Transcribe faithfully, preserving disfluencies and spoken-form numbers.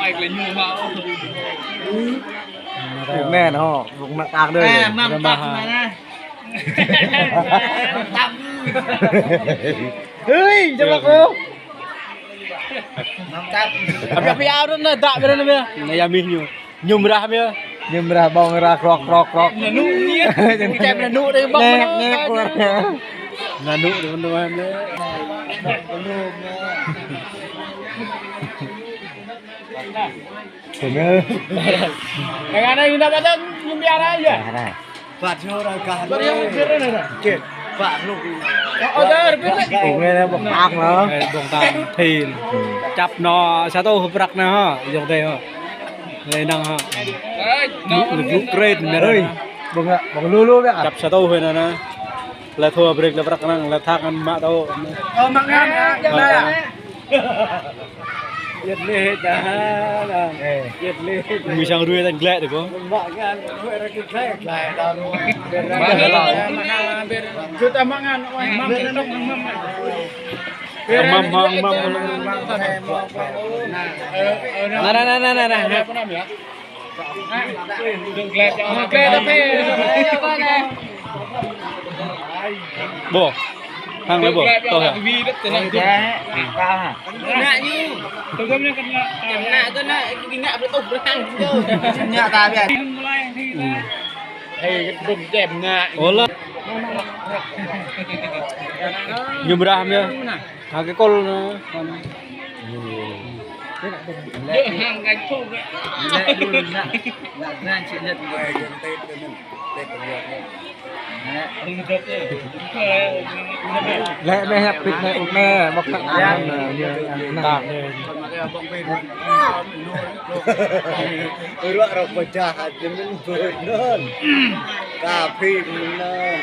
Ai kơ ñu hă. Mẹ nó, vùng nặng ác đây. À, mắm tăm mà nè. Mắm tăm. Ơi, coba kau. Mắm tăm. Abi, abi, áo đó nè, dak bê đó nè, bê. Nè, ya mih ñu. Ñu mrah bia. Ñu mrah ƀơ̆ng rah krok, krok, krok. Nanŭ ni. Kơčem nanŭ dih ƀơ̆ng. Nè, nè, nè, nè. Nanŭ dih ƀơ̆ng dua nè. Tengah anai ñu dah ƀơ̆ng, ñu biar aja. Tengah anai. Băt ñu ră gah. Băt ñu ră gah. Băt ñu. Ơ, ơ, ơ, bĕ, bĕ. Ung anai ƀơ̆ng tang lă. Ơ, ƀơ̆ng tang thil. Čăp nao sa rơtuh prăk nao hă, yŏng tê hă. Lĕ năng hă. Lu, lu, lu kret mơ̆. Ơi, ƀơ̆ng hă, ƀơ̆ng lu lu bĕ. Čăp sa rơtuh hă nao nao. Lĕ thua brek lĕ prăk năng, lĕ thak ngăn mă tao. Ơ, mă ngăn, ngăn, ngăn. Yet leh ta ha. Yet leh. Mi sang rui tang gleh deh ko. Mak ngan, rui ra ki gleh, gleh ta rui. Mak ngan. Juta mak ngan, oi, mam, mam, mam, mam. Mam, mam, mam, mam. Nah, nah, nah, nah, nah, nah. Ƀôh. Hăng lĕ ƀôh. Tŏh hă? Ngă ñu. Ngă tui nă, ngă brơi tŭ brơi hăng. Ngă ta biă. Ơ, kơdŭm čem ngă. Ôh lă. Ñu mrah mơ̆. Hă, kơ kol nă. Lĕ meh hăp pit meh ut meh, mơ̆k tăk nă, nă, nă. Ruă rơ̆k pơčah hă, jơmin bơ̆t nŭn. Ka phi nŭn.